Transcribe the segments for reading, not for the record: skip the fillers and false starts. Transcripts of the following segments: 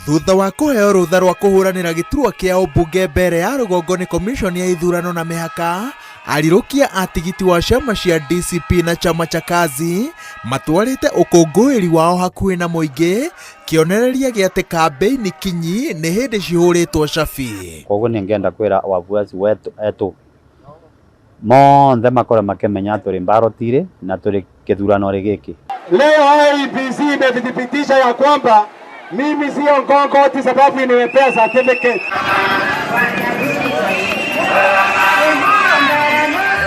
Thutha wa kũheo rũtha rwa kũhũranĩra gĩturwa kĩa ũmbunge mbere ya rũgongo nĩ komishoni ya ithurano na mĩhaka, arirũkia a tigiti wa ciama cia DCP na Chama cha Kazi matwarĩte ũkũngũĩri wao hakuhĩ na mũingĩ, kĩonereria gĩa atĩ kambĩini kinyi nĩ hĩndĩ cihũrĩtwo cabi. Koguo nĩngenda kwĩra wafuasi wetu etu monthe makorwo makĩmenya tũrĩ mbarotire na tũrĩ kĩthurano-rĩ gĩkĩ. Leo IEBC imethibitisha ya kwamba mimi sio Ngongoti sababu nimepea certificate.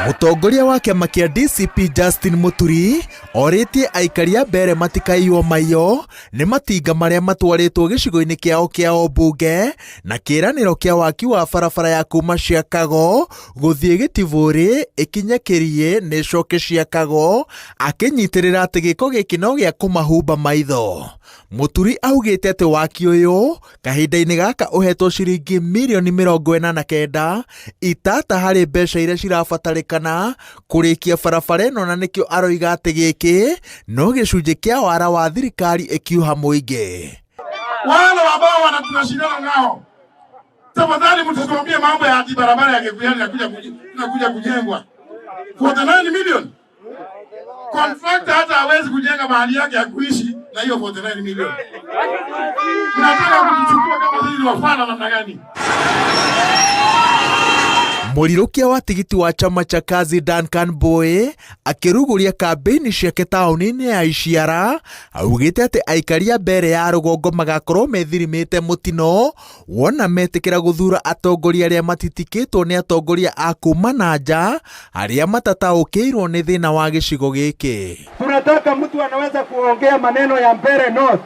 Mũtongoria wa kĩama kĩa DCP Justin Muturi orĩtie aikari a Mbeere matikaiywo maiyo nĩ matinga marĩa matwarĩtwo gĩcigo-inĩ kĩao kĩa ũmbunge na kĩĩranĩro kĩa waki wa barabara ya kuma Ciakago gũthiĩ Gĩtibũrĩ ĩkinye Kĩriĩ na ĩcoke Ciakago, akĩnyitĩrĩra atĩ gĩko gĩkĩ no gĩa kũmahumba maitho. Mũturi augĩte atĩ waki ũyũ kahinda-inĩ gaka ũhetwo ciringi mirioni 49 itata harĩ mbeca iria cirabatarĩkana kũrĩkia barabara ĩno na nĩkĩo aroiga atĩ gĩkĩ no gĩcunjĩ kĩa wara wa thirikari ĩkiuha mũingĩ. Wale ambao wanatunashindana nao, tafadhali mtatuambie mambo ya ati barabara ya Kikuyani inakuja kujengwa 49 million. Contractor hata hawezi kujenga mahali yake ya kuishi na hiyo 49 million. Mnataka kutuchukua kama sisi ni wafana namna gani? Mũrirũkia wa tigiti wa chama cha kazi Duncan Mboe akĩrugũria kambĩini ciake taũni-inĩ ya Iciara augĩte atĩ aikari a Mbeere ya rũgongo magakorwo methirimĩte mũtino wona metĩkĩra gũthura atongoria arĩa matitikĩtwo nĩ atongoria a kuma na nja arĩa matataũkĩirwo nĩ thĩna wa gĩcigo gĩkĩ. Tunataka mtu anaweza kuongea maneno ya Mbeere North.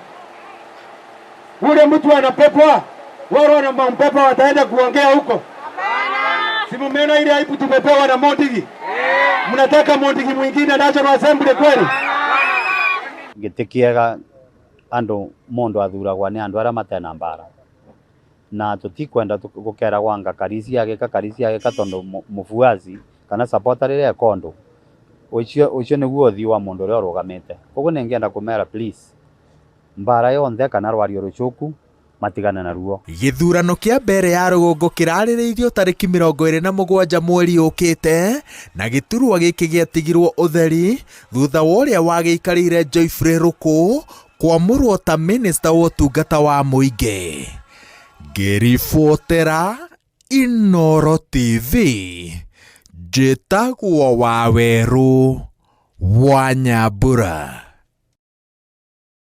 Ule mtu anapepwa, wale wanampepa wataenda kuongea huko. Si mumeona ile aibu tumepewa na Mondigi? Mnataka Mondigi mwingine National Assembly kweli? Gĩtĩ kĩega andũ mũndũ athuragwa nĩ andũ arĩa matena mbara na tũtikwenda gũkeragwo anga Karisi agĩka Karisi agĩka tondũ mũbuaci kana supporter rĩrĩa eka ũndũ ũcio ũcio nĩguo ũthiũ wa mũndũ ũrĩa ũrũgamĩte. Koguo nĩngĩenda kũmera please mbara yonthe kana rwario rũcũku matigane naruo. Gĩthurano kĩa mbere ya rũgongo kĩrarĩrĩirio tarĩki 27 mweri ũkĩte na gĩturwa gĩkĩ gĩatigirwo ũtheri thutha wa ũrĩa wagĩikarĩire Geoffrey Rũkũ kwamũrwo ta minista wa ũtungata wa mũingĩ. Ngĩribotera Inooro TV njĩtagwo Wawerũ wa Nyambura.